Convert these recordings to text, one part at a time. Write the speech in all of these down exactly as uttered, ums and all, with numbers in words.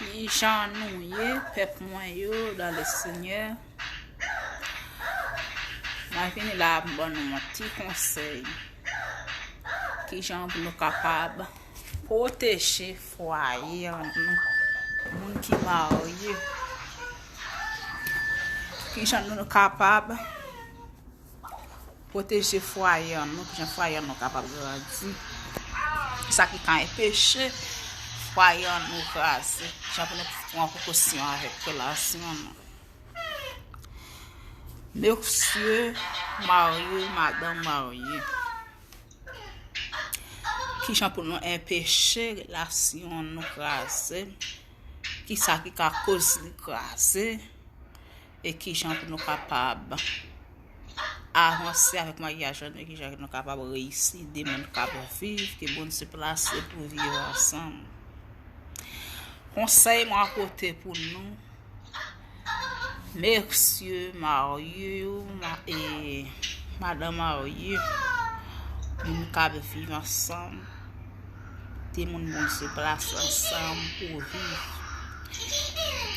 Kijan nou ye, pèp mwen yo, dans le Seigneur? Mwen vini la pou m ban nou yon ti konsèy. Kijan pou nou kapab pwoteje fwaye an nou, moun ki marye. Kijan nou kapab pwoteje fwaye an nou, kijan fwaye an nou kapab grandi. Sa ki ka anpeche fwaye an nou kraze. Kijan pou nou pran prekosyon avèk relasyon an nou. Mesye marye, madanm marye. Kijan pou nou anpeche relasyon an nou kraze? Kisa ki ka koz li kraze? E kijan pou nou kapab avanse avèk maryaj la, e kijan nou kapab reyisi, de moun k ap viv, ke Bondye plase pou viv ansanm. Konsèy mwen pote pou nou, mesye marye yo, ma-, e madanm marye, moun k ap viv ansanm, de moun Bondye plase ansanm pou viv.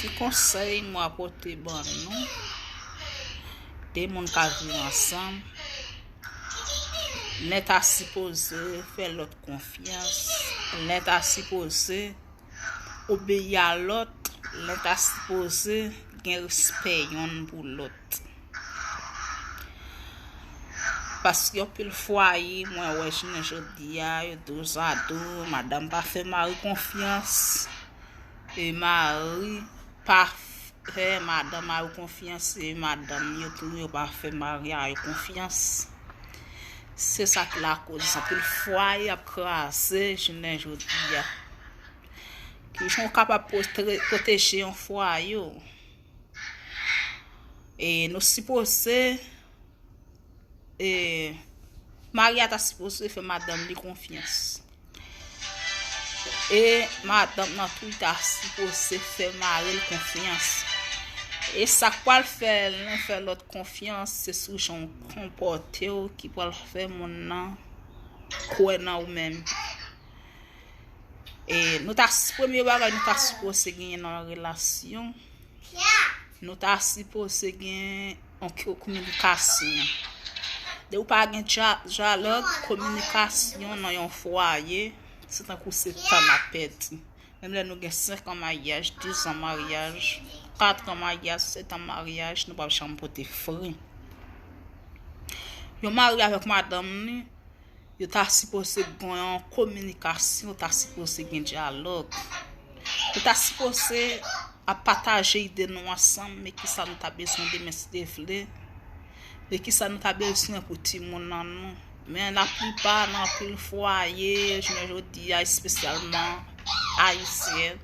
Ki konsèy mwen pote ban nou, de moun k ap viv ansanm, len ta sipoze fè lòt konfyans, len ta sipoze obeyi a lòt, len ta sipoze gen respè yonn pou lòt. Paske anpil fwaye, mwen wè jounen jodi a, yo dozado, madanm pa fè mari konfyans, e mari pa fè madanm a yo konfyans, e madanm yo tou, yo pa fè mari a yo konfyans. Se sa k lakoz anpil fwaye ap kraze jounen jodi a. Kijan w kapab pwotre-, pwoteje yon fwaye w? E nou sipoze, e, mari a ta sipoze fè madanm li konfyans. E madanm nan tou ta sipoze fè mari l konfyans. E sa k pral fè l fè lòt konfyans, se sou jan w konpòte w ki pral fè moun nan kwè nan ou menm. E nou ta, premye bagay, nou ta sipoze genyen nan yon relasyon, nou ta sipoze gen yon ki-, kominikasyon. Depi w pa gen dya-, dyalòg, kominikasyon nan yon fwaye, se tankou se tan n ap pèdi. Menm lè nou gen senk an maryaj, diz an maryaj, kat an maryaj, sèt an maryaj, nou p ap janm pote fri. Yon mari avèk madanm li, yo ta sipoze gen yon kominikasyon, yo ta sipoze gen dyalòg. Yo ta sipoze ap pataje ide nou ansanm, men kisa nou ta bezwen demen si Dye vle, men kisa nou ta bezwen pou timoun nan nou. Men laplipa nan anpil fwaye, jounen jodi a, espesyalman ayisyen,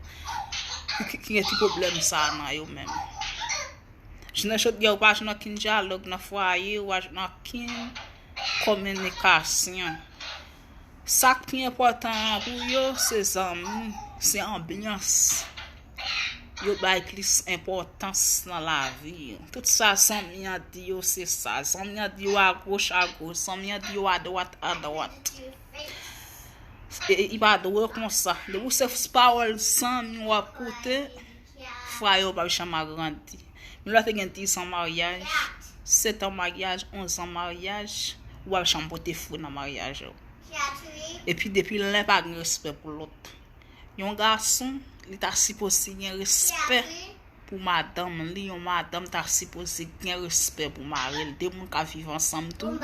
ki, ki, ki gen ti pwoblèm sa a nan yo menm. Jounen jodi a, ou pa jwenn okenn dyalòg nan fwaye, ou pa jwenn okenn kominikasyon. Sa k pi enpòtan an pou yo, se zanmi, se anbyans. Yo bay plis enpòtans nan lavi yo. Tout sa zanmi an di yo, se sa. Zanmi an di yo agoch, agoch. Zanmi an di yo adwat, adwat. E, e, li pa dwe konsa. Depi w se pawòl zanmi w ap koute, fwaye w p ap janm agrandi. Menm lè w te gen diz an maryaj, sèt an maryaj, onz an maryaj, ou p ap janm pote fwi nan maryaj ou. Epi depi len pa gen respè pou lòt. Yon gason, li ta sipoze gen respè pou madanm li, yon madanm ta sipoze gen respè pou mari l. De moun ka viv ansanm tou,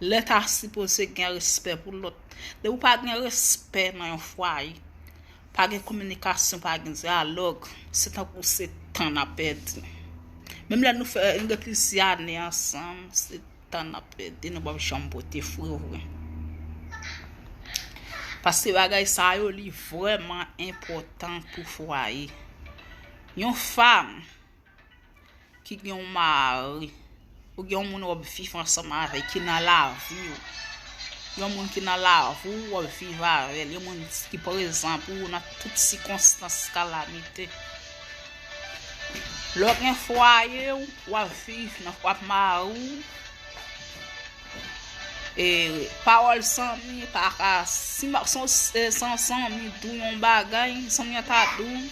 lè ta sipoze gen respè pou lòt. Depi w pa gen respè nan yon fwaye, pa gen kominikasyon, pa gen dyalòg, se tankou se tan n ap pèdi. Menm lè nou fè, nou gen plizyè ane ansanm, se tan n ap pèdi, nou p ap janm pote fwi vre. Paske bagay sa yo, li vrèman enpòtan pou fwaye. Yon fanm ki gen yon mari, ou gen yon moun w ap viv ansanm avèk, ki nan lavi w. Yon moun ki nan lavi w, w ap viv avè l. Yon moun ki prezan pou ou nan tout sikonstans, kalamite. Lè w gen fwaye w, w ap viv nan, w ap mari w. E, pawòl zanmi pa ka, si ma-, son, e, san zanmi di w yon bagay, zanmi an ta di w,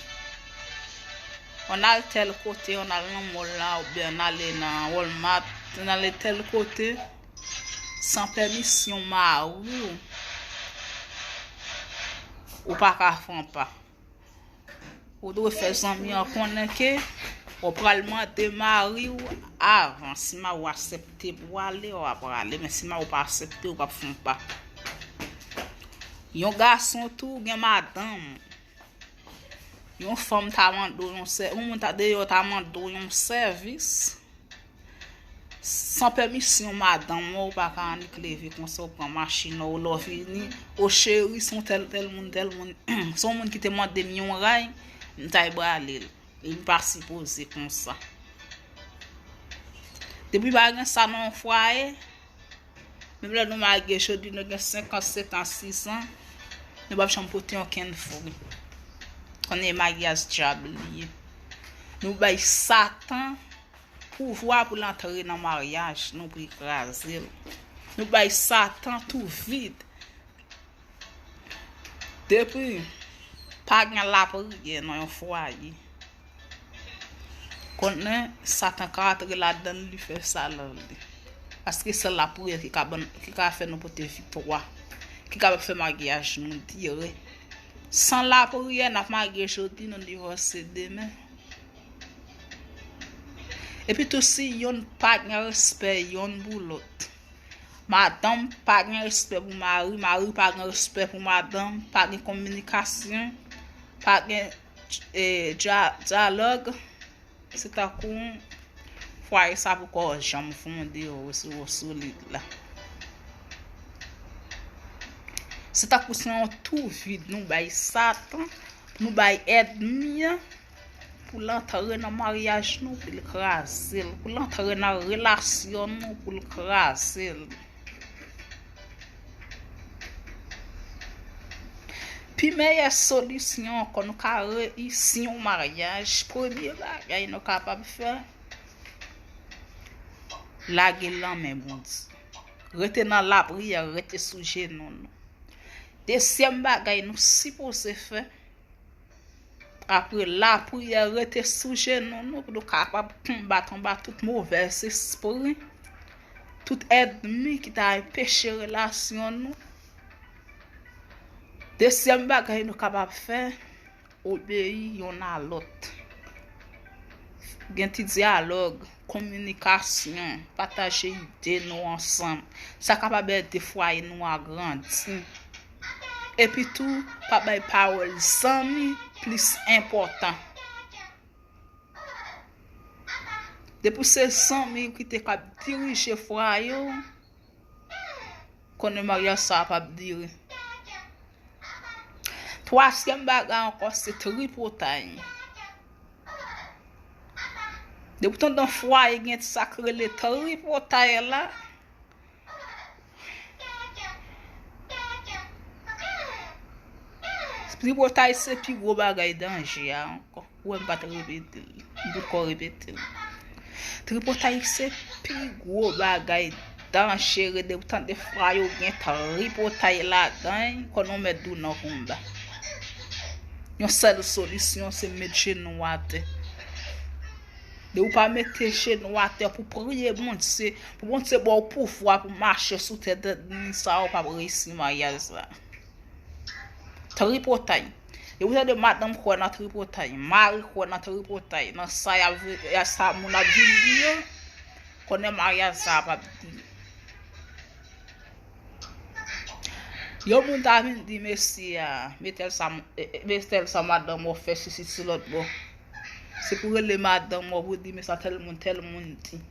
Ann al tèl kote, ann al nan mall la, oubyen ann ale nan Walmart, ann ale tèl kote, san pèmisyon mari w, ou pa ka fè yon pa. Ou dwe fè zanmi an konnen ke ou pral mande mari w avan si mari w aksepte pou ale, w a prale, men si mari w pa aksepte, ou p ap fè yon pa. Yon gason tou gen madanm. Yon fanm ta mande w yon sè, yon moun ta deyò ta mande w yon sèvis. San pèmisyon madanm ou, ou pa ka annik leve konsa, ou pran machin ou, lè w vini, o cheri, se yon tèl, tèl moun, tèl moun. Se yon moun ki te mande m yon ray, m t al prale l. E m pa sipoze konsa. Depi pa gen sa nan yon fwaye, menm lè nou marye jodi, nou gen senk an, sèt an, sis an, nou p ap janm pote okenn fwi. Konnen maryaj dyab li ye. Nou bay Satan pouvwa pou l antre nan maryaj nou, pou l kraze l. Nou bay Satan tou vid. Depi pa gen lapriyè nan yon fwaye, konnen Satan ka antre ladan l, li fè sa nan li. Paske se lapriyè ki ka ban, ki ka fè nou pote viktwa, ki ka fè maryaj nou dire. San lapriyè, n ap marye jodi, nou divòse demen. Epi tou, si yonn pa gen respè yonn pou lòt, madanm pa gen respè pou mari, mari pa gen respè pou madanm, pa gen kominikasyon, pa gen, eh, dya-, dyalòg, se tankou fwaye sa poko janm fonde yo, yo solid la. Se tankou se yon tou vid nou bay Satan, nou bay ènmi an, pou l antre nan maryaj nou, pou l kraze l, pou l antre nan relasyon nou, pou l kraze l. Pi meyè solisyon ankò nou ka reyisi yon maryaj, premye bagay nou kapab fè, lage l nan men Bondye. Rete nan lapriyè, rete sou jenou nou. Dezyèm bagay nou sipoze fè, apre lapriyè, rete sou jenou nou pou nou kapab konbat anba tout movèz espri, tout ènmi ki ta anpeche relasyon nou. Dezyèm bagay nou kapab fè, obeyi yonn a lòt. Gen ti dyalòg, kominikasyon, pataje ide nou ansanm. Sa kapab ede fwaye nou a grandi. Epi tou, pa bay pawòl zanmi plis enpòtan. Depi se zanmi ki te kab dirije fwaye w, konnen maryaj sa a p ap dire. Twazyèm bagay ankò, se tripotay. Depi w tande yon fwaye gen sa k rele tripotay la, tripotay se pi gwo bagay danje a ankò. Ou wè m pa t repete l. M poukò repete l. Tripotay se pi gwo bagay danjere. Depi w tande fwaye w gen tripotay ladan l, konnen w mèt dou nan konba. Yon sèl solisyon se met jenou w atè. Depi w pa mete jenou w atè pou priye Bondye, pou Bondye ba w pouvwa pou mache sou tèt ènmi sa a, ou p ap reyisi maryaj la. Tripotay. E ou tande madanm kwè nan tripotay, mari kwè nan tripotay, nan sa y ap vi-, sa moun ap vin di yo, konnen maryaj sa a p ap di. Yon moun ta vin di mesye a, men tèl sa, men tèl sa madanm ou fè, sesi, si lòt bò. Se pou rele madanm ou pou di, men sa tèl moun, tèl moun di.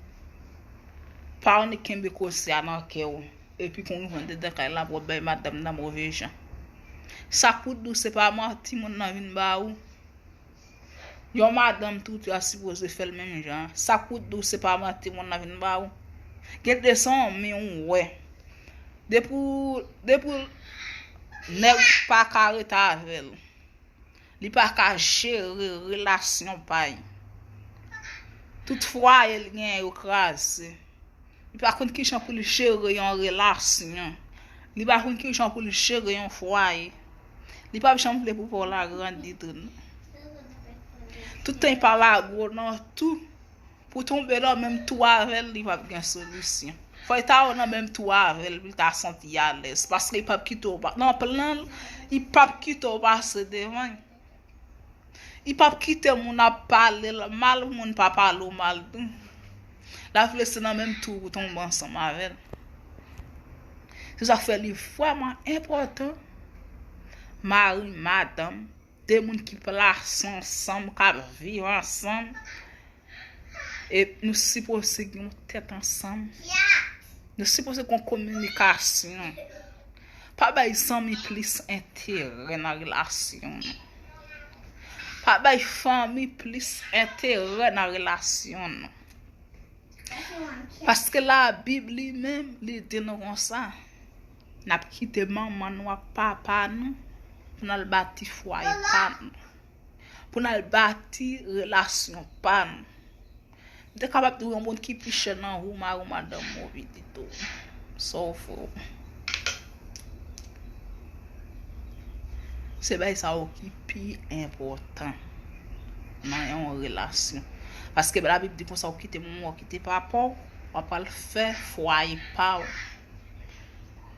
Pa annik kenbe koze a nan kè w. Epi kon rive anndedan kay la pou w ap bay madanm nan move jan. Sa k pou dou se pa manti moun nan vin ba ou. Yon madanm tou, tou a sipoze fè l menm jan. Sa k pou dou se pa manti moun nan vin ba ou. Gen de zanmi ou wè. Depi, depi nèg pa ka rete avè l. Li pa ka jere relasyon pa l. Tout fwaye l genyen yo kraze. Li pa konn kijan pou l jere yon relasyon. Li pa konn kijan pou l jere yon fwaye. Li p ap janm vle pou fè w la grandi tou non. Tout tan li pa lage w nan tou, pou tonbe nan menm tou avè l, li p ap gen solisyon. Fò li ta nan menm tou avè l pou li ta santi alèz. Paske li p ap kite w pa, nan plan l, li p ap kite w pase devan l. Li p ap kite moun ap pale l mal, moun pa pale w mal tou. L ap vle se nan menm tou pou tonbe ansanm avè l. Se sa k fè li vrèman enpòtan, mari, madanm, de moun ki plase ansanm, k ap viv ansanm. E nou sipoze gen yon tèt ansanm. Nou sipoze gen yon kominikasyon. Pa bay zanmi plis enterè nan relasyon nou. Pa bay fanmi plis enterè nan relasyon nou. Paske Labib li menm, li di nou konsa, n ap kite manman nou ak papa nou pou n al bati fwaye pa nou, pou n al bati relasyon pa nou. M te kapab di w yon moun ki pi chè nan ou, mari w, madanm ou, pitit ou. Sa w fè w. Se bagay sa yo ki pi enpòtan nan yon relasyon. Paske Labib di konsa, w kite manman w, w kite papa w, w ap al fè fwaye pa w.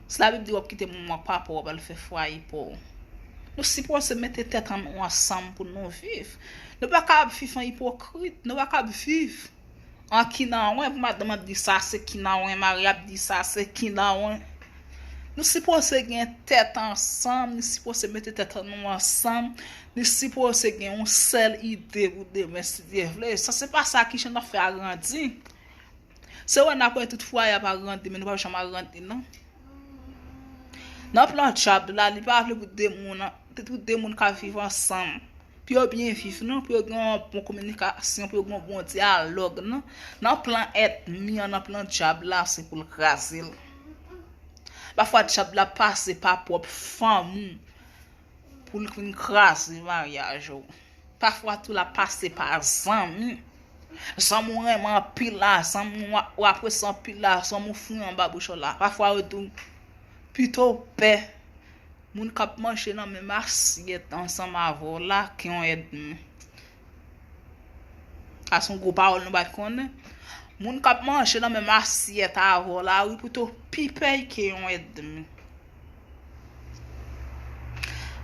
Si Labib di w ap kite manman w ak papa w, w ap al fè fwaye pa w. Nou sipoze mete tèt an nou ansanm pou nou viv. Nou pa ka ap viv an ipokrit, nou pa ka ap viv an kinawen, pou madanm ap di sa se kinawen, mari ap di sa se kinawen. Nou sipoze gen tèt ansanm, nou sipoze mete tèt an nou ansanm, nou sipoze gen yon sèl ide pou demen, si Dye vle. Sa se pa sa ki jan n ap fè agrandi. Se wè n ap wè tout fwaye ap agrandi, men nou p ap janm agrandi, non. Nan plan dyab la, li pa vle pou de moun, pou de moun ka viv ansanm. Pou yo byen viv, non, pou yo gen yon bon kominikasyon, pou yo gen yon bon dyalòg, non. Nan plan ènmi an, nan plan dyab la, se pou l kraze l. Pafwa, dyab la pase pa pwòp fanmi w pou l vin kraze maryaj ou. Pafwa tou, l ap pase pa zanmi. Zanmi w renmen anpil la, zanmi w apresye anpil la, zanmi w fouye anba bouch ou la. Pafwa, yo di w pito pè moun k ap manje nan menm asyèt ansanm avè w la ke yon ènmi. Sa se yon gwo pawòl nou pa t konnen. Moun k ap manje nan menm asyèt avè w la, wi, pito pi pè ke yon ènmi.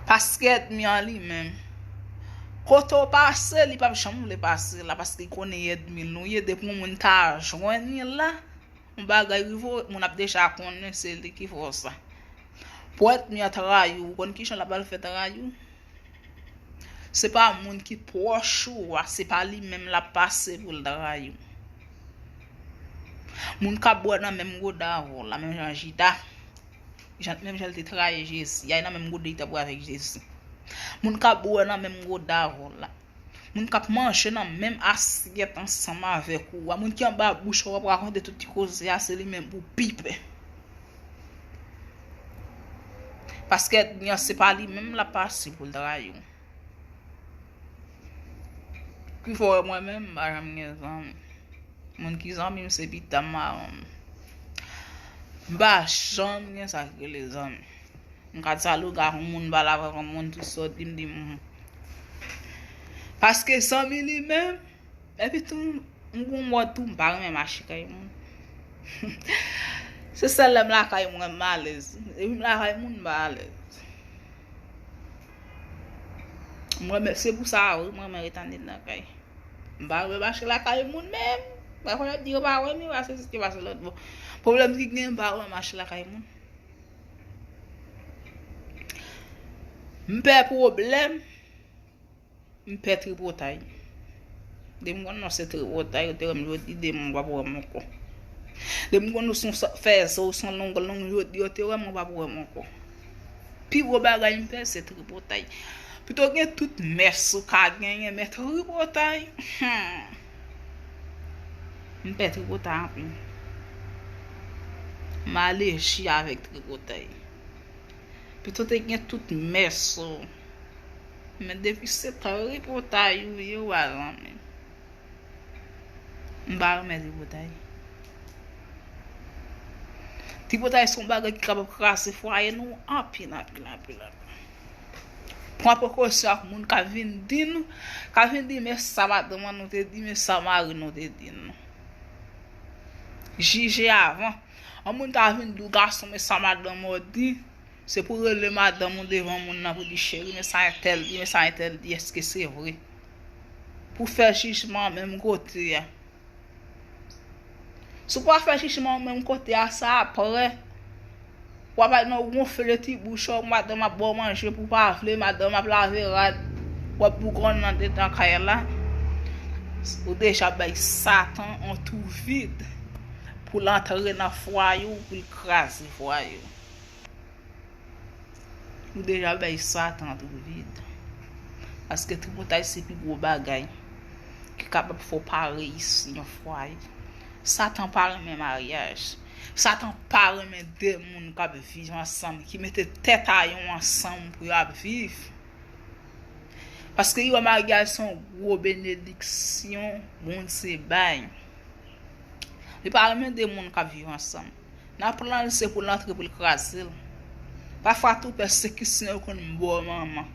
Paske ènmi an li menm, kote w pase, li p ap janm vle pase la, paske li konnen ènmi l ou ye, depi yon moun ta jwenn li la, yon bagay rive w, moun ap deja konnen se li ki fè w sa. Pou ènmi an trayi w, ou konn kijan l ap al fè trayi w? Se pa moun ki pwòch ou a, se pa li menm l ap pase pou l trayi w. Moun k ap bwè nan menm goda avè w la, menm jan Jida, jan, menm jan l te trayi Jezi, y al nan menm goda li t ap bwè avèk Jezi. Moun k ap bwè nan menm goda avè w la, moun k ap manje nan menm asyèt ansanm avèk ou a, moun ki anba bouch ou ap rakonte tout ti koze a, se li menm pou pi pè. Paske ènmi an, se pa li menm l ap pase pou l trayi w. Ki fè w wè mwen menm, m pa janm gen zanmi. Moun ki zanmi m, se pita m, madanm m. M pa janm gen sa k rele zanmi. M ka di sa lougarou, moun pale avèk yon moun, tout sa w di m, di m. Paske zanmi li menm, epi tou, m gon mòd tou, m pa renmen mache kay moun. Se sèl lè m lakay mwen, m alèz. Depi m lakay moun, m pa alèz. Mwen menm, se pou sa, wi, mwen renmen ret anndan nan kay. M pa renmen mache lakay moun menm. Pafwa, y ap di yo pa wè m, yo pase sis, yo pase lòt bò. Pwoblèm ki gen, m pa renmen mache lakay moun. M pè pwoblèm, m pè tripotay. Depi m konn non se tripotay, yo te wè m jodi, demen w p ap wè m ankò. Depi m konn ou se yon sa-, fè zo, ou se yon long long, jodi, yo te wè m, w p ap wè m ankò. Pi gwo bagay m pè, se tripotay. Pito gen tout mès ou ka genyen, men tripotay, hmm. M pè tripotay anpil. M aleji avèk tripotay. Pito te gen tout mès ou. Men depi se tripotay ou ye, w a zanmi. M pa renmen tripotay. Tripotay se yon bagay ki kapab kraze fwaye nou anpil, anpil, anpil, anpil. Pran prekosyon ak moun k ap vin di nou, k ap vin di, men sa madanm an nou te di, men sa mari nou te di nou. Jije avan. Yon moun ta vin di w gason, men sa madanm ou di, se pou rele madanm ou devan moun nan pou di, cheri, men sa entèl di, men sa entèl di, èske se vre? Pou fè jijman menm kote a. Si w pa fè jijman menm kote a, sa apre, w ap al nan gonfle ti bouch ou, madanm ap ba w manje pou w pa vle, madanm ap lave rad, w ap bougon nan dedan kay la. Ou deja bay Satan yon twou vid pou l antre nan fwaye w, pou l kraze fwaye w. Ou deja bay Satan twou vid. Paske tripotaj se pi gwo bagay ki kapab fè w pa reyisi yon fwaye. Satan pa renmen maryaj. Satan pa renmen de moun k ap viv ansanm, ki mete tèt a yo ansanm pou y ap viv. Paske yo, maryaj se yon gwo benediksyon Bondye bay. Li pa renmen de moun k ap viv ansanm. Nan plan l, se pou l antre pou l kraze l. Pafwa tou, pèsekisyon yo konn bò manman.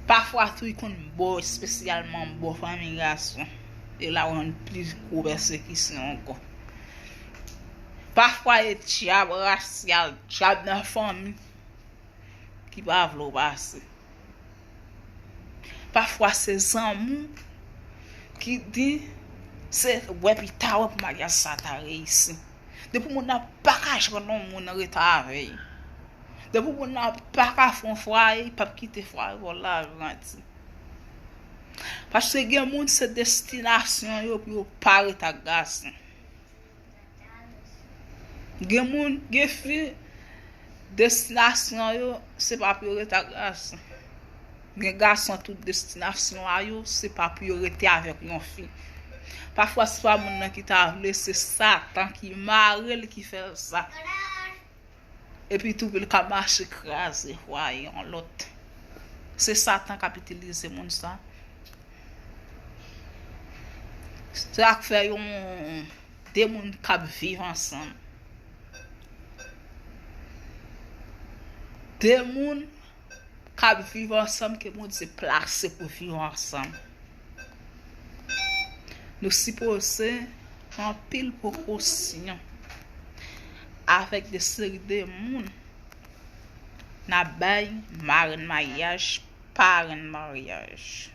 Pafwa tou, li konn bò, espesyalman bò fanmi gason. E la w jwenn pli gwo pèsekisyon ankò. Pafwa, e dyab rasyal, dyab nan fanmi ki pa vle w pase. Pafwa se zanmi w ki di, se wè pita wè pou maryaj sa ta reyisi. Depi moun nan pa ka jwenn yon moun rete avè l. Depi moun nan pa ka fè yon fwaye, li p ap kite fwaye pou l la grandi. Paske gen moun se destinasyon yo pou yo pa rete ak gason. Gen moun, gen fi, destinasyon yo, se pa pou yo rete ak gason. Gen gason, tout destinasyon a yo, se pa pou yo rete avèk yon fi. Pafwa, se pa moun nan ki ta vle, se Satan ki mare l, ki fè l sa. Epi tou, pou l ka mache kraze fwaye yon lòt. Se Satan k ap itilize moun sa. Se sa k fè yon de moun k ap viv ansanm. De moun k ap viv ansanm ke Bondye plase pou viv ansanm. Nou sipoze pran anpil prekosyon avèk de seri de moun n ap bay marenn maryaj, parenn maryaj.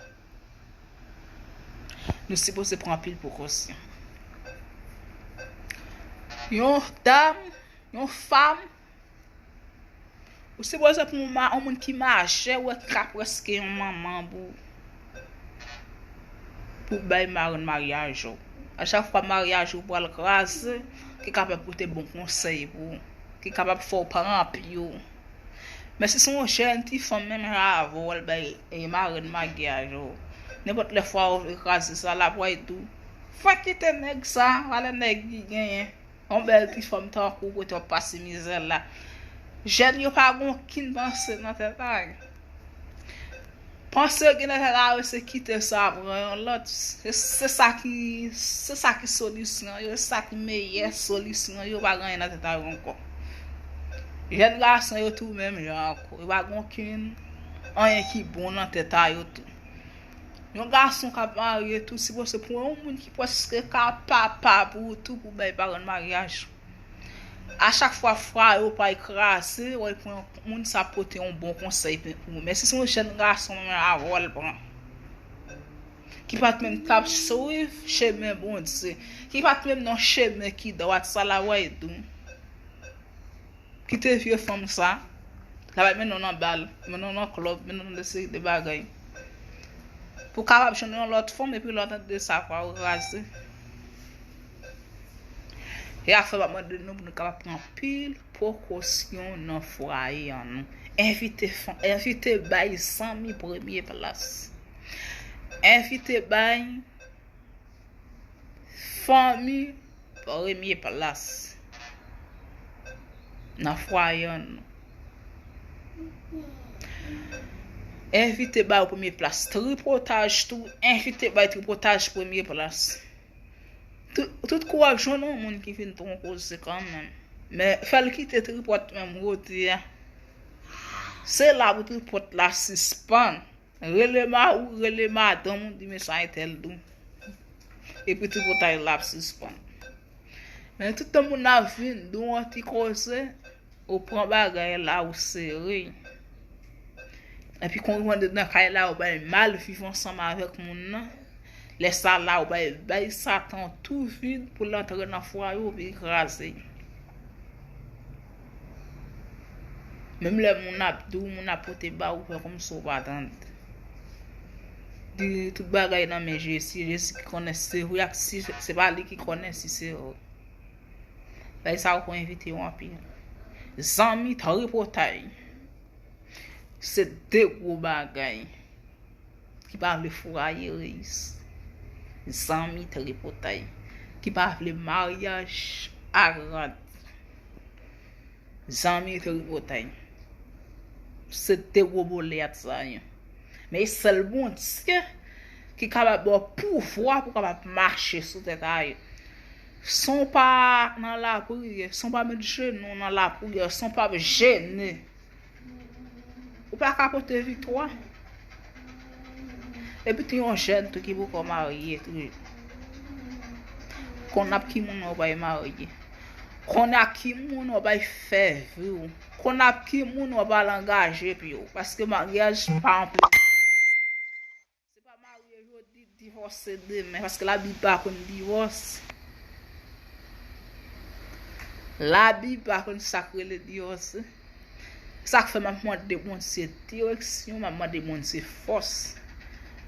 Nou sipoze pran anpil prekosyon. Yon dam, yon fanm, ou sipoze pran yon ma-, yon moun ki majè, ou wè ki ka prèske yon manman pou, pou bay marenn maryaj ou. A chak fwa maryaj ou pral kraze, ki kapab pote bon konsèy pou ou, ki kapab fè w pran pye w. Men si se yon jèn ti fanm menm jan avè w, w al bay, e, marenn maryaj ou, nenpòt lè fwaye w vle kraze sa, l ap wè tou. Fè kite nèg sa, valè nèg li genyen. Yon bèl ti fanm tankou w kote w ap pase mizè la. Jèn yo pa gen okenn panse nan tèt a yo. Panse yo gen nan tèt a yo se kite sa pran yon lòt. Se, se sa ki, se sa ki solisyon yo, se sa ki meyè solisyon yo, pa gen anyen nan tèt a yo ankò. Jèn gason yo tou menm jan ankò. Yo pa gen okenn anyen ki bon nan tèt a yo tou. Yon gason k ap marye tou sipoze pran yon moun ki prèske ka papa pou ou tou pou bay parenn maryaj. A chak fwa fwaye w pral kraze, w al pran yon moun sa pote yon bon konsèy pou ou. Men si se yon jèn gason menm avè w al pran, ki pa t menm t ap swiv chemen Bondye, ki pa t menm nan chemen ki dwat sa la w al tou. Kite vye fanm sa. L ap mennen w nan bal, mennen w nan klèb, mennen w nan de seri de bagay. Pou w kapab jwenn yon lòt fanm, epi lè w tande sa, fwaye w kraze. E afè m ap mande nou pou nou kapab pran anpil prekosyon nan fwaye an nou. Envite fanm, envite bay zanmi premye plas. Envite bay fanmi premye plas nan fwaye an nou. Envite bay premye plas. Tripotaj tou, envite bay tripotaj premye plas. Tout, tout kou w ap jwenn yon moun ki vin tronpe w se kanmenm. Men fè l kite tripòt menm kote a. Se la pou tripòt la sispann. Rele mari w, rele madanm ou, di men sa entèl di w. Epi tripotay la ap sispann. Men tout tan moun nan ap vin di w yon ti koze, ou pran bagay la, ou sere. Epi kon ou andedan kay la, ou bay mal viv ansanm avèk moun nan. Lè sa la, ou bay, bay Satan tou vid pou l antre nan fwaye w, pou l kraze. Menm lè moun ap di w, moun ap pote ba ou, fè kòmsi w pa tande. Di tout bagay nan men Jezi, Jezi ki konnen si se vre ak si se pa li ki konnen si se vre. Bagay sa yo pran envite yo anpil. Zanmi tripotay. Se de gwo bagay ki pa vle fwaye reyisi. Zanmi tripotay. Ki pa vle maryaj agrandi. Zanmi tripotay. Se de gwo bolèt sa yo. Men e sèl Bondye ki kapab ba w pouvwa pou w kapab mache sou tèt a yo. San w pa nan lapriyè, san w pa met jenou w nan lapriyè, san w pa jene, ou pa ka pote viktwa. Epi te yon jèn tou ki poko marye tou. Konn ap ki moun w bay marye. Konn ak ki moun w bay fè vi w. Konn ap ki moun w pral angaje pi w. Paske maryaj pa yon plen. Se pa marye jodi, divòse demen. Paske Labib pa konn divòs. Labib pa konn sa k rele divòse. Sa k fè m ap mande Bondye direksyon, m ap mande Bondye fòs.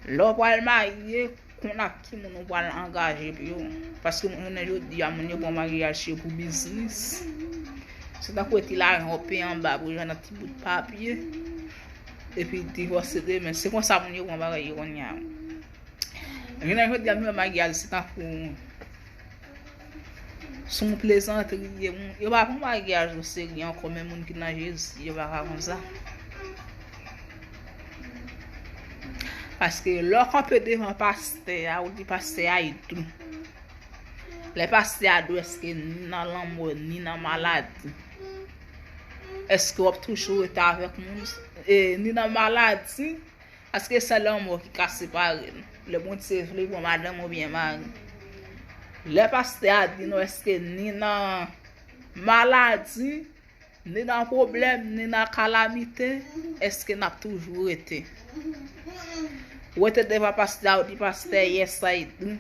Lè w pral marye, konn ak ki moun ou pral angaje pi w. Paske jounen jodi a, moun yo pran maryaj se pou biznis. Se tankou eti lajan w peye anba pou jwenn yon ti bout papye. Epi divòse demen. Se konsa moun yo pran bagay yo kounye a. Jounen jodi a, m wè maryaj se tankou se yon plezantri li ye. Moun, yo pa pran maryaj oserye ankò, men moun ki nan Jezi, yo pa ka konsa. Paske lè w kanpe devan pastè a, ou di pastè a ede w. Lè pastè a di w èske ni nan lanmò, ni nan maladi, èske w ap toujou rete avèk moun? E, ni nan maladi, paske se lanmò ki ka separe nou. Lè Bondye vle, pran madanm oubyen mari. Lè pastè a di nou èske ni nan maladi, ni nan pwoblèm, ni nan kalamite, èske n ap toujou rete? Ou rete devan pastè a, ou di pastè, yes, I do.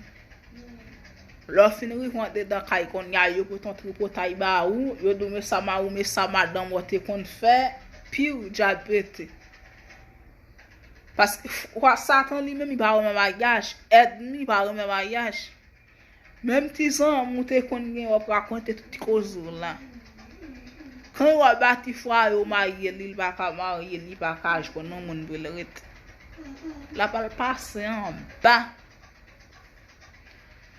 Lè w fin rive andedan kay kounye a, yo pote yon tripotay ba ou, yo di w, men sa mari w, men sa madanm ou te konn fè, pi w dyab pete. Paske fwa Satan li menm, li pa renmen maryaj, ènmi pa renmen maryaj. Menm ti zanmi w te konn gen, w ap rakonte tout ti koze w la. Kan yo ap bati fwaye w marye, li, li pa ka marye, li pa ka jwenn yon moun pou l rete. L ap al pase anba.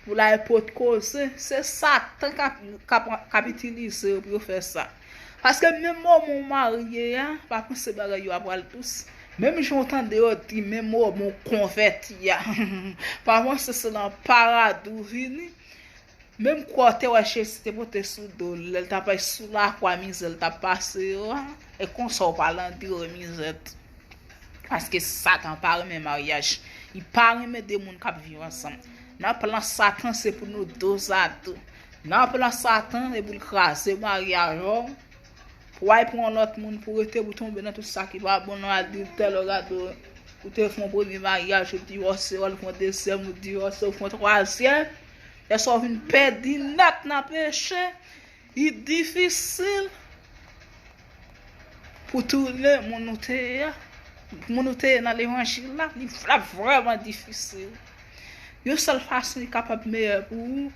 Pou l al pote koze, se Satan k ap, k ap, k ap itilize yo pou yo fè sa. Paske menm moman w marye a, pa panse bagay yo ap pral dous. Menm jan w tande yo di, menm moman w konvèti a, pa panse se nan paradi w vini. Menm kwa w te wè Jezi te pote sou do l, lè l t ap sou lakwa, mizè l t ap pase yo a, e konsa w pral andire mizè tou. Paske Satan pa renmen maryaj. Li pa renmen de moun k ap viv ansanm. Nan plan Satan, se pou nou dozado. Nan plan Satan, se pou l kraze maryaj ou. Pou w al pran yon lòt moun pou rete, pou w tonbe nan tout sa ki pa bon, nan adiltè, lè w gade w te fè yon premye maryaj, ou divòse, w al fè yon dezyèm, ou divòse, ou fè yon twazyèm. Lè sa w vin pèdi nèt nan peche, li difisil pou tounen moun ou te ye a, moun ou te ye nan levanjil la, li, l ap vrèman difisil. Yon sèl fason li kapab meyè pou ou,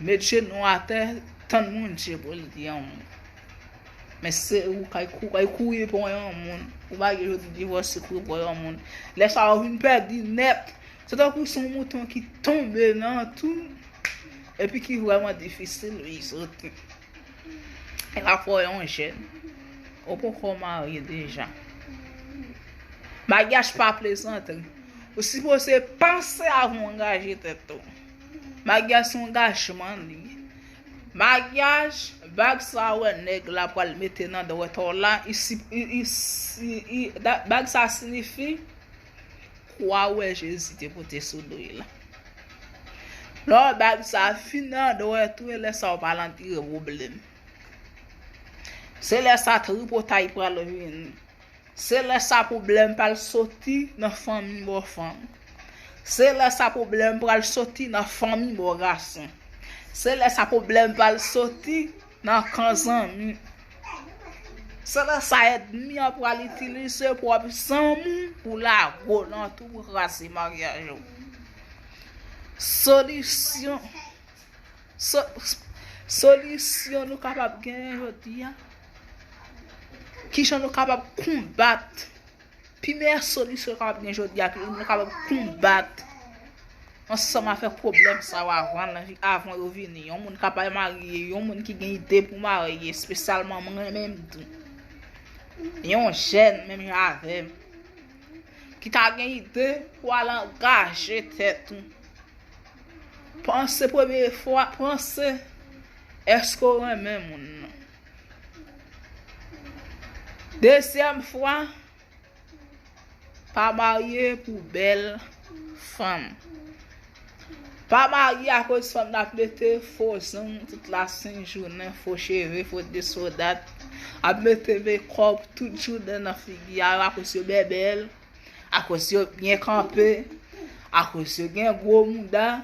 met jenou w atè, tann Bondye pou l di yon mo. Men se ou k al kou-, k al kouri pran yon moun. Ou pa gen jodi divòse, kouri pran yon moun. Lè sa a, ou vin pèdi nèt. Se tankou se yon mouton ki tonbe nan twou, epi ki vrèman difisil pou l soti. E la fò yon jèn. Ou poko marye deja. Maryaj pa plezantri. Ou sipoze panse avan w angaje tèt ou. Maryaj se yon angajman li ye. Maryaj Bag sa wè nèg la pral mete nan dwèt ou la, i si- i- i- i- i- da- bag sa siyifi kwa wè Jezi te pote sou do l la. Lè bag sa fin nan dwèt ou, lè sa w pral antre pwoblèm. Se lè sa tripotay pral vini. Se lè sa pwoblèm pral soti nan fanmi bò fanm. Se lè sa pwoblèm pral soti nan fanmi bò gason. Se lè sa pwoblèm pral soti nan kan zanmi. Se lè sa ènmi an pral itilize pwòp zanmi w pou lage w nan twou, pou kraze maryaj ou. Solisyon. So- solisyon nou kapab genyen jodi a. Kijan nou kapab konbat? Pi meyè solisyon nou kapab gen jodi a, ki nou kapab konbat ansanm avèk pwoblèm sa yo avan, avan yo vini. Yon moun k ap marye, yon moun ki gen ide pou marye, espesyalman mwen menm tou. Yon jèn menm jan avè m, ki ta gen ide pou al angaje tèt ou. Panse premye fwa, panse èske w renmen moun nan. Dezyèm fwa, pa marye pou bèl fanm. Pa marye akoz fanm nan ap mete fo zong tout la sent jounen, fo cheve, fo desodat. Ap mete mekòp tout jounen nan figi a yo akoz yo bèbèl, akoz yo byen kanpe, akoz yo gen gwo mouda,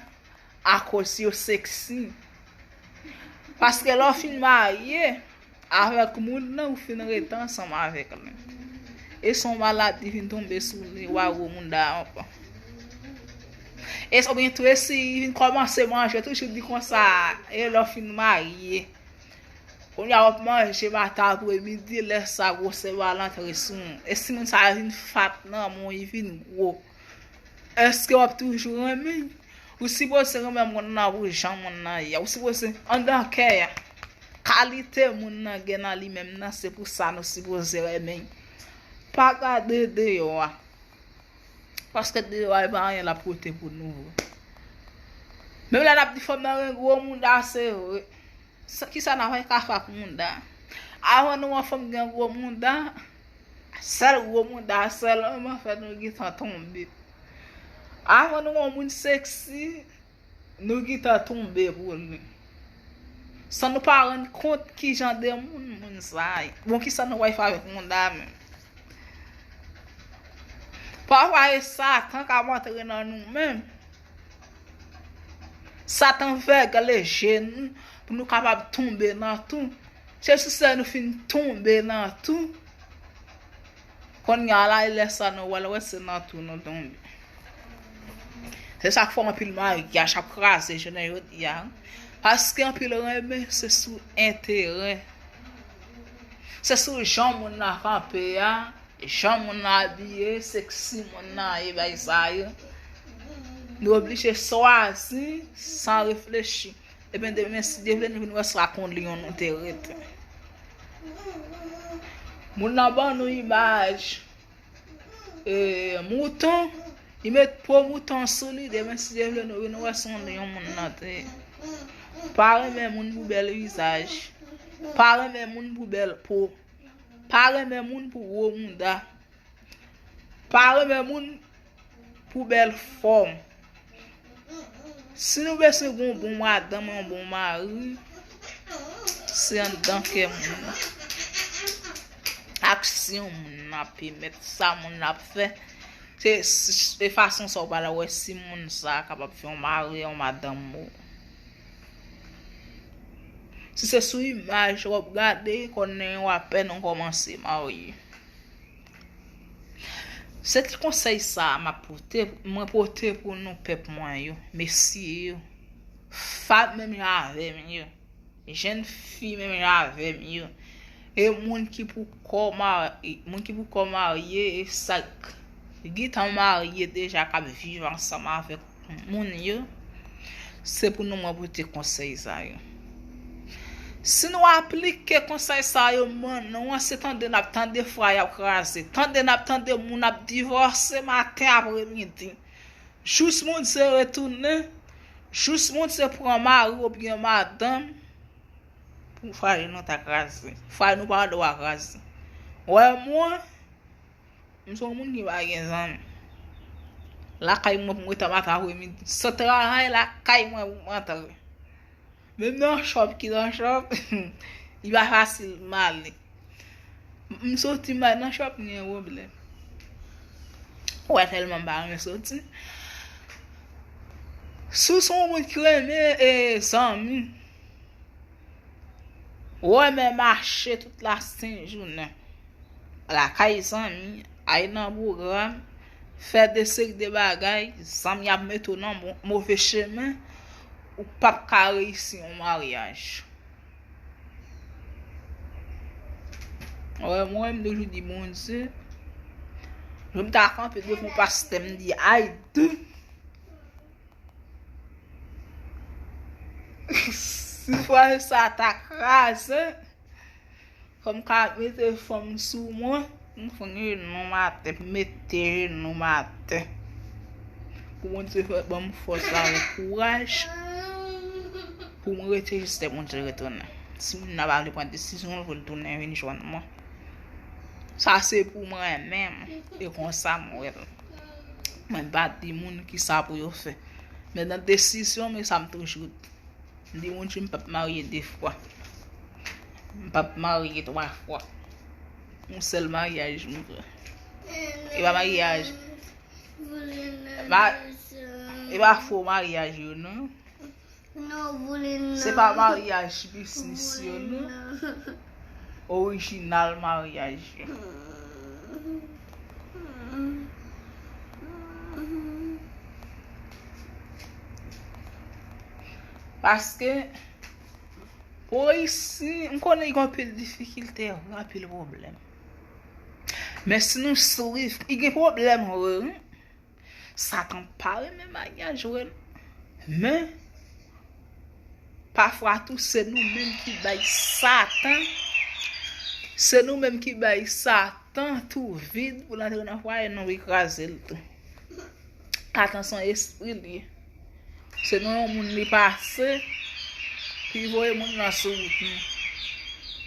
akoz yo seksi. Paske lè w fin marye avèk moun nan, ou fin rete ansanm avèk li. E se yon maladi vin tonbe sou li, w a gwo mouda ankò. E oubyen tou, e si li vin kòmanse manje, toujou di konsa, e lè w fin marye. Kounye a w ap manje maten, apremidi, lè sa gwosè w al antre sou w. E si moun sa a vin fat nan men w, li vin gwo, èske w ap toujou renmen l? Ou sipoze renmen moun nan pou jan moun nan ye a. Ou sipoze, anndan kè a, kalite moun nan gen nan li menm nan, se pou sa nou sipoze renmen l. Pa gade deyò a. Paske deyò a, e pa anyen l ap pote pou nou vre. Menm lè n ap di fanm nan gen gwo mouda, se vre. Sa- kisa n ap fè ka fè ak mouda? Avan nou wè yon fanm gen gwo mouda, sèl gwo mouda sèlman fè nou gentan tonbe. Avan nou wè yon moun seksi, nou gentan tonbe pou li. San nou pa rann kont ki jan de moun moun sa a ye. Bon, kisa nou pral fè avèk mouda menm? Pafwa, e Satan k ap antre nan nou menm. Satan vègle je nou pou nou kapab tonbe nan twou. Se sou sa nou fin tonbe nan twou. Kounye a la, e lè sa nou wè l, wè se nan twou nou tonbe. Se sa k fè anpil maryaj ap kraze jounen jodi a. Paske anpil renmen se sou enterè. Se sou jan moun nan kanpe a, jan moun nan abiye, seksi moun nan ye, bay sa yo. Nou oblije swazi san reflechi. Ebyen, demen, si Dye vle, nou vin wè sa kon lyon nou te rete. Moun nan ban nou imaj, e, mouton, li met po mouton sou li, demen, si Dye vle, nou vin wè se yon lyon moun nan te ye. Pa renmen moun pou bèl vizaj. Pa renmen moun pou bèl po. Pa renmen moun pou gwo mouda. Pa renmen moun pou bèl fòm. Si nou bezwen gen yon bon madanm, yon bon mari, se anndan kè moun nan. Aksyon moun nan ap emèt, sa moun nan ap fè. Se, se fason sa w pral wè si moun sa a kapab fè yon mari, yon madanm ou. Si se sou imaj w ap gade, konnen w apèn ou kòmanse marye. Se ti konsèy sa a m ap pote, mwen pote pou nou pèp mwen yo, mesye yo, fanm menm jan avè m yo, jèn fi menm jan avè m yo, e moun ki poko marye, moun ki poko marye, e sa k gentan marye deja k ap viv ansanm avèk moun yo, se pou nou mwen pote konsèy sa yo. Si nou aplike konsèy sa yo m ban nou an, se tande n ap tande fwa y ap kraze, tande n ap tande moun ap divòse maten apremidi. Jis Bondye retounen, jis Bondye pran mari oubyen madanm, Fwaye nou ta kraze. Fwaye nou pa dwa kraze. Wè mwen, m se yon moun ki pa gen zanmi. Lakay mwen pou m rete maten apremidi. Sot travay lakay mwen pou m antre. Menm nan chòp ki nan chòp, li pa fasil m ale. M soti m al nan chòp, m gen pwoblèm. Ou wè tèlman m pa renmen soti. Si w se yon moun ki renmen e zanmi, ou renmen mache tout la sen jounen. Lakay zanmi, al nan pwogram, fè de seri de bagay, zanmi ap mete w nan mo- move chemen, ou p ap ka reyisi yon maryaj. Wè, mwen, m toujou di Bondye, lè m ta kanpe devan pastè, m di, ay, dou. Si fwaye sa ta kraze, fò m ka mete fanm sou mwen, m fè jenou m atè, m mete jenou m atè. Pou Bondye fè ban m fòs avèk kouraj, pou m rete jistè Bondye retounen. Si moun nan pa vle pran desizyon l, pou l tounen vin jwenn mwen. Sa se pou mwen menm, e konsa m wè l. Mwen pa di moun kisa pou yo fè. Men nan desizyon, men sa m toujou di. M di moun, m p ap marye de fwa. M p ap marye twa fwa. Yon sèl maryaj m vle. E pa maryaj. Ma- e pa fo maryaj yo, non. Se pa maryaj biznis yo, non. Orijinal maryaj yo. Paske, pou reyisi, m konnen gen anpil difikilte, anpil pwoblèm. Men si nou swiv, i gen pwoblèm, wi. Satan pa renmen maryaj, wi. Men, pafwa tou, se nou menm ki bay Satan, se nou menm ki bay Satan tou vid pou l antre nan fwaye nou, pou l kraze l tou. Satan se yon espri l ye. Se nan yon moun li pase, pou l voye moun nan sou wout nou.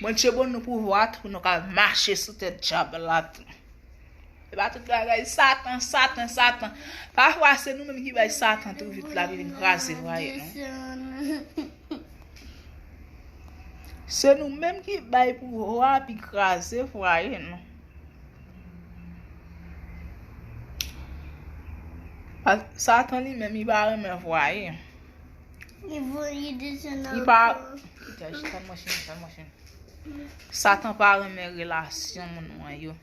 Bondye ban nou pouvwa tou pou nou ka mache sou tèt dyab la tou. E pa tout bagay, Satan, Satan, Satan. Pafwa, se nou menm ki bay Satan tou vid pou l vin kraze fwaye nou. Se nou menm ki bay pouvwa pou l kraze fwaye nou. Pa- Satan li menm, li pa renmen fwaye. Li voye desann ankò. Li pa. Kite, kalm machin, kalm machin. Satan pa renmen relasyon moun mwen yo.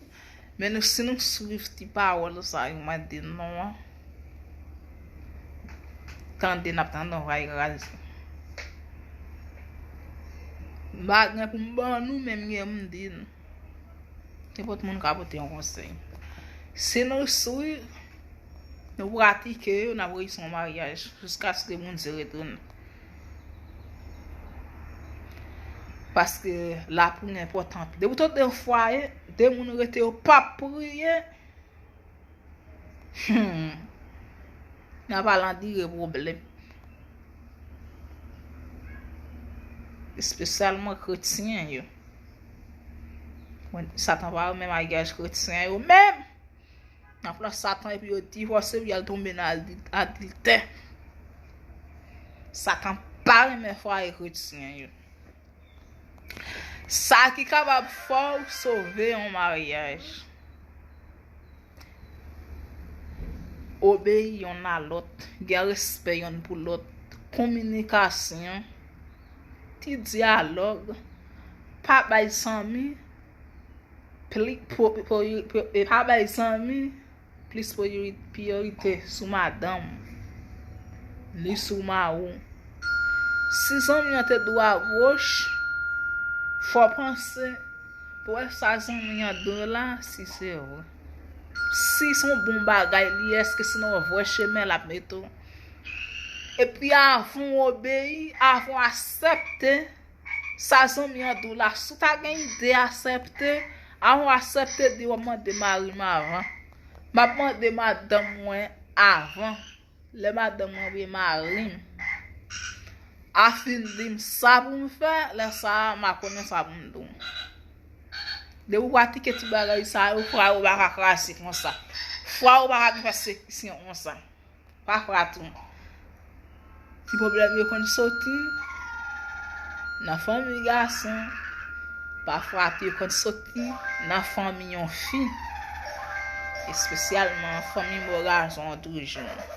Men nou, si nou swiv ti pawòl sa yo mande nou an, tande, n ap tande, on va kraze. M pa gen pou m ban nou, men m gen pou m di nou. Nenpòt moun ka pote yon konsèy. Si nou swiv, nou pratike yo, n ap reyisi yon maryaj jiskaske Bondye retounen. Paske lapriyè enpòtan anpil. Depi w tande yon fwaye, de moun rete yo p ap priye, hmm, n ap al andire pwoblèm. Espesyalman kretyen yo. Satan pa renmen maryaj kretyen yo menm. Nan plas Satan epi yo divòse, epi y al tonbe nan adil- adiltè. Satan pa renmen fwaye kretyen yo. Sa ki kapab fè w sove yon maryaj. Obeyi yonn a lòt, gen respè yonn pou lòt, kominikasyon, ti dyalòg, pa bay zanmi pli- po- po- po- e pa bay zanmi plis priyorite sou madanm ou, ni sou mari w. Si zanmi an te dwe a goch, fò w panse pou wè sa zanmi an dwe la, si se vre. Si se yon bon bagay li ye, èske se nan yon vrè chemen l ap mete w? Epi avan w obeyi, avan w aksepte, sa zanmi an di w la, si w ta gen ide aksepte, avan w aksepte, di w ap mande mari m avan. M ap mande madanm mwen avan. Lè madanm mwen oubyen mari m, a fin di m sa pou m fè, lè sa a, m a konnen sa pou m di w. Depi w pratike ti bagay sa yo, fwa yo pa ka kraze konsa. Fwa yo pa ka gen pèsekisyon konsa. Pafwa tou, ti pwoblèm yo konn soti nan fanmi gason. Pafwa tou, yo konn soti nan fanmi yon fi. Espesyalman fanmi bò gason an toujou.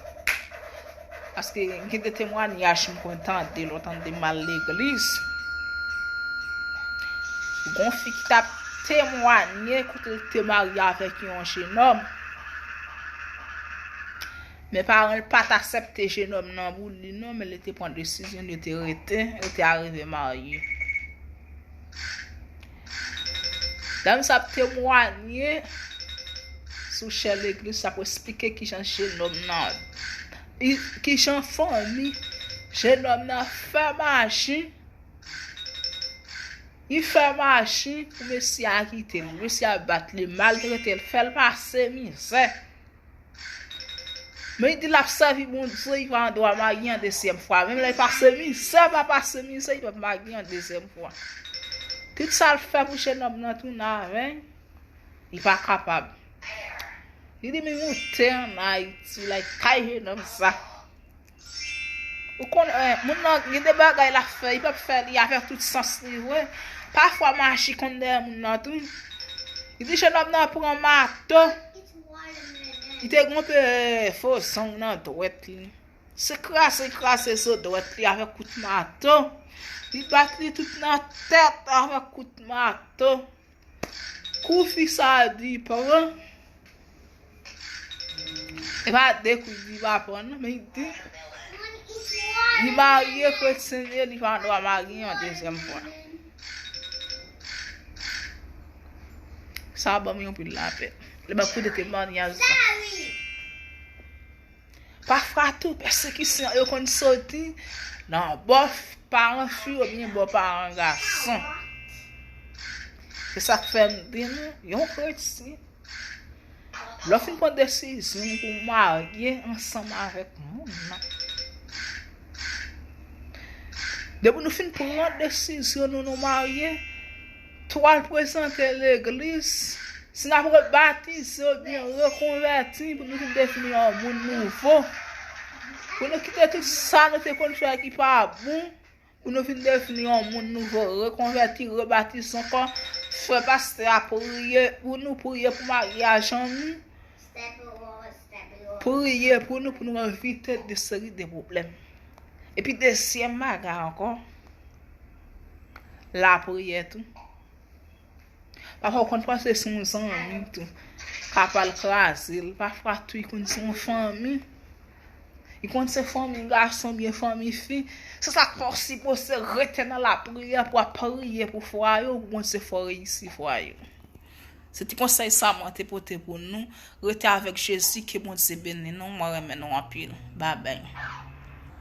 Paske gen de temwayaj m konn tande lè w tande m al legliz. Gon fi ki t ap temwaye kote l te marye avèk yon jenòm. Men paran l pa t aksepte jenòm nan pou li non, men li te pran desizyon, li te rete, li te arive marye. Dam sa ap temwaye sou chè legliz, sa ap esplike kijan jenòm nan, kijan fanmi jenòm nan fè maji. Li fè maji pou mesye a kite l. Mesye a bat li, maltrete l, fè l pase mizè. Men li di l ap sèvi Bondye, li pa gen dwa marye yon dezyèm fwa. Menm lè li pase mizè, pa pase mizè, li p ap marye yon dezyèm fwa. Tout sa l fè pou jenòm nan tounen avè l, li pa kapab. Li di m moute ann Ayiti, like, kay jenòm sa. Ou konnen, eh, moun nan gen de bagay l ap fè, li p ap fè li avèk tout sans li vre. Pafwa maji konn dèyè moun nan tou. Li di jenòm nan pran mato. Li te gonpe, eh, fo zong nan dwèt li. Se kraze, kraze zo dwèt li avèk kout mato. Li bat li tout nan tèt avèk kout mato. Kou fi sa a di pran. E pa de kou li di pa pran non, men li di li marye kretyen li, li pa dwa marye yon dezyèm fwa. Sa ban m yon pil lapèn. Li ban koute temwayaj sa. Pafwa tou, pèsekisyon yo konn soti nan bò paran fi oubyen bò paran gason. Se sa k fè m di nou, yon kretyen, lè w fin pran desizyon pou w marye ansanm avèk moun nan, depi nou fin pran desizyon nou, nou marye, tou al prezante legliz, si n ap rebatize oubyen rekonvèti, pou nou vin devni yon moun nouvo, pou nou kite tout sa nou te konn fè ki pa bon, pou nou vin devni yon moun nouvo, rekonvèti, rebatize ankò, fè pastè a priye pou nou, priye pou maryaj an nou, priye pou nou, pou nou evite de seri de pwoblèm. Epi dezyèm bagay ankò, lapriyè tou. Pafwa w konn panse se yon zanmi tou k ap al kraze l. Pafwa tou, li konn se yon fanmi. Li konn se fanmi gason oubyen fanmi fi. Se sa k fè w sipoze rete nan lapriyè pou w ap priye pou fwaye w, pou Bondye fè w reyisi fwaye w. Se ti konsèy sa mwen te pote pou nou. Rete avèk Jezi, ke Bondye beni nou. Mwen renmen nou anpil. Babay.